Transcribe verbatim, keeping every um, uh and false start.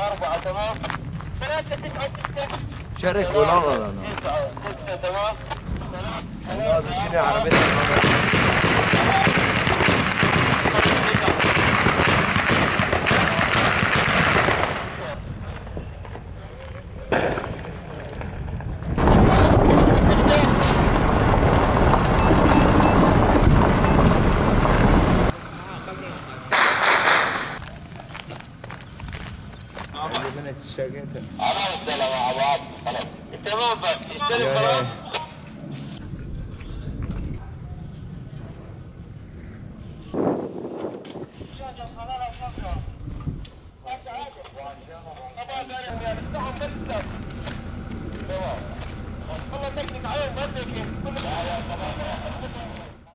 أربعة، تمام. ثلاثة، تسعة، ستة. Şerê kolan ra dana. تسعة، ستة، تمام. Lazim şine arabê.